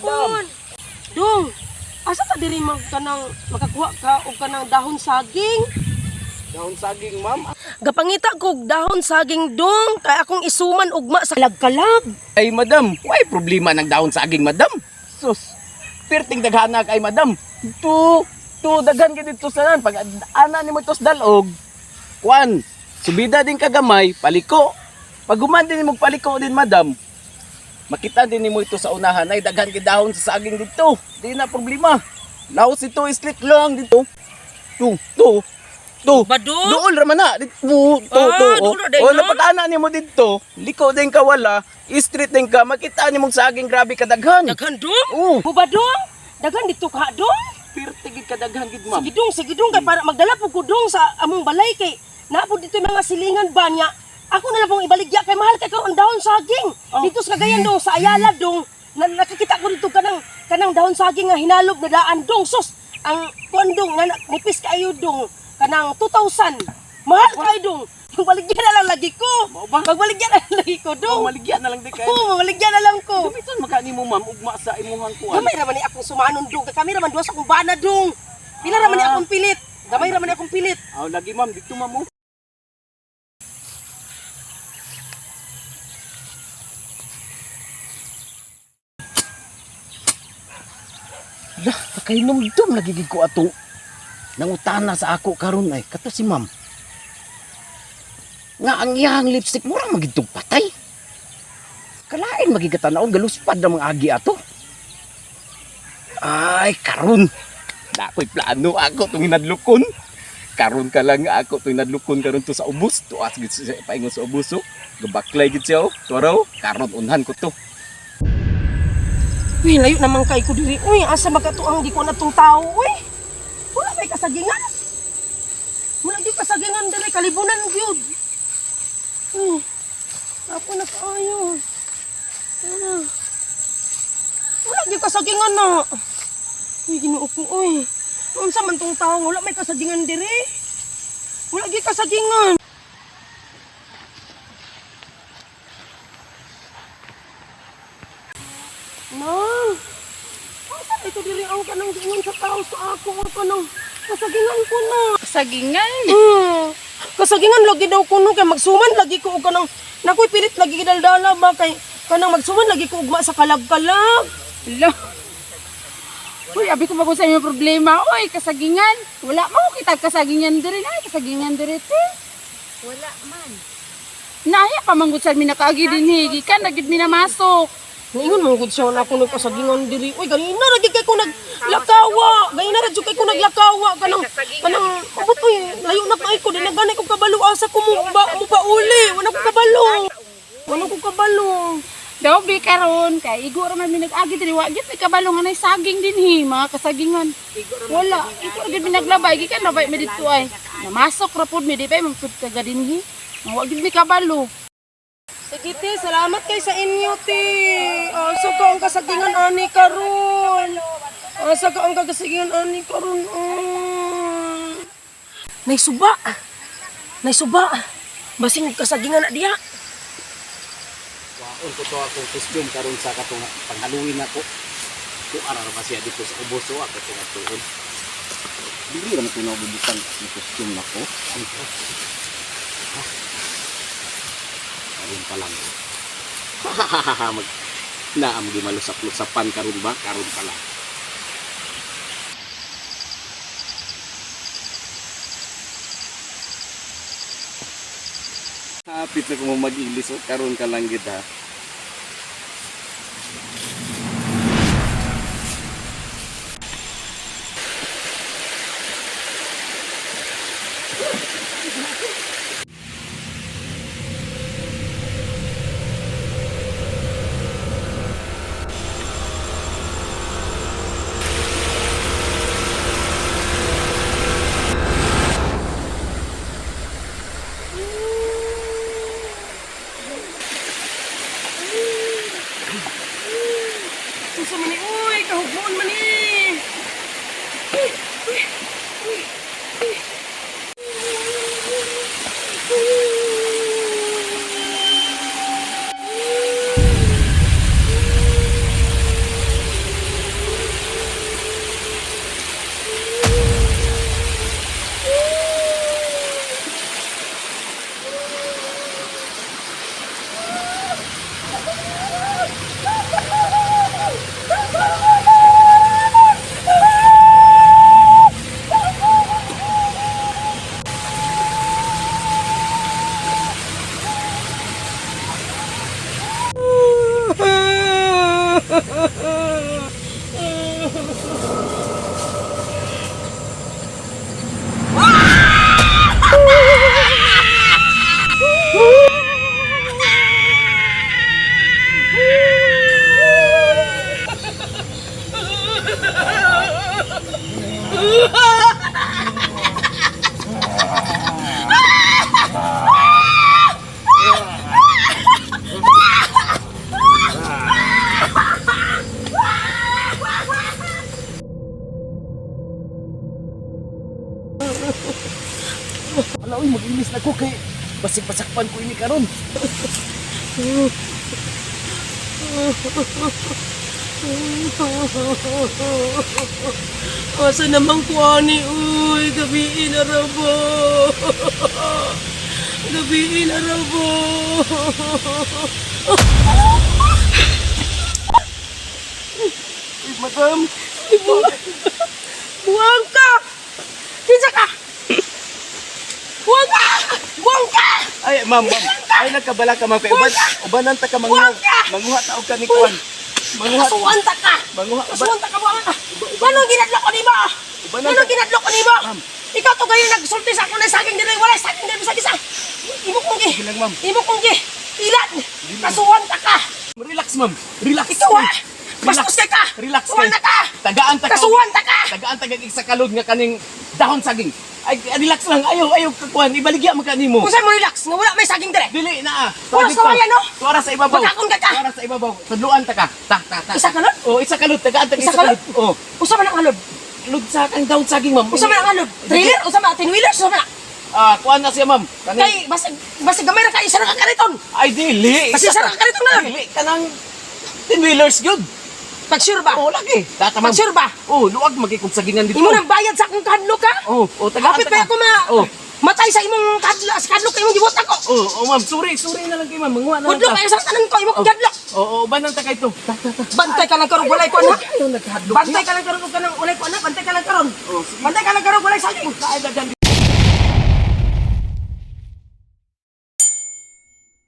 Hapon. Dong, asa ta diri mag kanang makakuha ka og kanang dahon saging? Dahon saging, ma'am. Gapangita kog dahon saging, dong, kay akong isuman ugma sa lagkalag. Ay, madam, why problema ng dahon saging, madam? Sus, perting daghana kay madam. Tu, tu daghan gid dito sa nan pag ana nimo tos dalog. Kwan, subida din kagamay, paliko. Pag human din nimo paliko din, madam. Makita din nimo ito sa unahan ay daghan gid dahon sa saging dito. Di na problema. Laos ito islit lang dito. Tu, tu, tu. Ba, dong? Duol ra man na. Dito, to, Ah, to. Oh, duol ra day, oh, no? napag-ana nimo dito. Liko din ka wala, street din ka, makita nimo saging grabe kadaghan. Daghan, dong? Oo. Buba, dong? Daghan dito ka, dong? Pirti gid kadaghan gid, ma'am. Sige dong, sige dong, kay para magdala po ko dong sa among balay kay naa po dito yung mga silingan ba niya. Ako na lang pong ibaligya kay mahal kay karon ang dahon saging. Oh. Dito sa Cagayan dong, sa Ayala dong, na, nakakita ko dito kanang kanang dahon saging nga hinalob na daan dong. Sus, ang kuan dong na nipis kaayo dong kanang 2,000. Mahal kayo dong. Magbaligya na lang lagi ko. Mao ba? Magbaligya na lang lagi ko dong. Oh, maligya na lang di kay. Oo, mabaligya na lang ko. Gamiton maka nimo, ma'am, ugma sa imuhang kuan. Gamay ra man ni akong sumanon dong. Kay kami ra man duha sa akong bana dong. Pila ra man ni Ah. akong pilit. Gamay ra man ni akong pilit. Aw lagi, ma'am, dito, ma'am. Oh. Lah, nakainomdom lagi gid ko atong nangutana sa ako karon ay kato si ma'am. Nga ang iyang lipstick mura magitog patay. Kalain magigatanaw galuspad ng mga agi ato. Ay, karon. Nakoy plano ako tong hinadlokon. Karon ka lang nga ako tong hinadlokon karon to sa ubos. Tuas gid siya paingon sa ubos oh. Gabaklay gid siya oh. Tuaraw, karon unhan ko to. Uy, layo naman kay ko diri. Uy, asa makatuang di ko na tong tao, uy. Wala may kasagingan. Wala gyud kasagingan diri, kalibunan gyud. Uy, ako na kaayo. Ah. Wala gyud kasagingan na. Uy, Ginoo ko, uy. Unsa man tong tao, wala may kasagingan diri. Wala gyud kasagingan. Nang, asa ito diri ang kanang giingon sa tao sa ako ang kanang kasagingan ko na. Kasagingan. Kasagingan lagi daw kuno kay magsuman lagi ko og kanang nakoy pilit lagi gidaldala ba kay kanang magsuman lagi ko ugma sa kalag-kalag. Lo. Uy, abi ko magun sa imong problema. Uy, kasagingan. Wala mo kita kasagingan diri na, kasagingan diri te. Wala man. Naya pa manggod sa mi nakaagi dinhi, gikan na gid mi namasok. Niingon man gud siya na ako nagkasagingan diri. Uy, ganina ra gid kay ko naglakawa. Ganina ra jud kay ko naglakawa kanang kanang abot uy, layo na kay ko di na gani ko kabalo asa ko mo ba mo pa uli. Wala ko kabalo. Wala ko kabalo. Daw bi karon kay igo ra man mi nag-agi diri, wa gid mi kabalo nga nay saging dinhi, mga kasagingan. Wala, igo ra gid mi naglabay, gikan ra bay mi didto ay. Namasok ra pud mi di bay man pud taga dinhi. Wa gid mi kabalo. Sige te, salamat kay sa inyo te. Asa ka ang kasagingan ani karon. Asa ka ang kasagingan ani karon. Ah. Nay suba. Nay suba. Basing kasagingan na diya. Waon ko to akong costume karon sa katong pang-Halloween nako. Ko ara ra ba siya dito sa ubos oh, ako tong atuon. Dili ra man tunaw bubutan ang costume nako. Ang ha? Karon pa lang. Mag naam gimalusap-lusapan karon ba? Karon pa lang. Hapit na ko mo mag-English oh. Karon ka lang gid ha. na uy, mag-ilis na ko kay basig pasakpan ko ini karon. Asa naman ko ani, uy, gabiin na raw bo. Gabiin na raw bo. Uy, madam. Buwang ka! Kinsa ka? Buwang ka! Buwang ka! Ay, ma'am, ma'am. Ay, nagkabala ka, ma'am. Kay uban, ubanan ta ka manguha. Buwang ka! Manguha ta og kani kuan. Manguha. Kasuan ta ka! Manguha. Uban, Kasuan ta ka, buwang ka! Anong ginadlok ko nimo? Ubanan Anong ta- ginadlok ko nimo? Ma'am. Ikaw to gayon nagsulti sa ako na saging diri, walay saging diri sa isa. Imo kong gi. Sige lang, ma'am. Imo kong gi. Ilan? Kasuan ta ka. Relax, ma'am. Relax. Ikaw ah! Relax. Bastos kay ka! Relax Tuwan kay. na ka! Tagaan ta ka. Kasuhan ta ka! Tagaan ta kag isa kalod nga kaning dahon saging. Ay, relax lang. Ayaw, ayaw kakuan. Ibaligya man ka nimo. Kung saan mo relax, nga wala may saging dire. Dili na ah. Oras Tuwa na wala, no? Tuara sa ibabaw. Magkakon ka ka. Tuara sa ibabaw. Tudluan ta ka. Ta ta ta. Isa kalod? Oh, isa kalod. Tagaan ta ka Isa isa kalod. Oh, Usa man ang alod. lud sa kang dahon saging, ma'am. Usa man ang alod. Trailer, usa man 10 wheelers, usa man. Ah, kuan na siya, ma'am. Kaning Kay basig basig gamay ra kay isa ra ka kariton. Ay, dili. Basta isa ra ka kariton na. Dili kanang 10 wheelers gyud. Pag sure ba? Oh, lagi. Tata, ma'am. Pag sure ba? Oh, luag magikog sagingan dito. Imo nang bayad sa akong kahadlok ha? Oh, tagaan Hapit ta pa ka. ako ma Oh. matay sa imong kahadlok, sa kahadlok imong gibuhat ako. Oh, ma'am, sorry, sorry na lang kay ma'am. Manguha na lang Hudlok ta. kayo sa tanan ko imong Oh. kahadlok. Oo, oh, ubanan ta kay to. Ta ta ta. Bantay ka lang karon walay ko na. Ayaw nagkahadlok. Bantay ka lang karon og kanang walay ko na, bantay ka lang karon. Oh, sige. Bantay ka lang karon walay saging. Ay, dagan.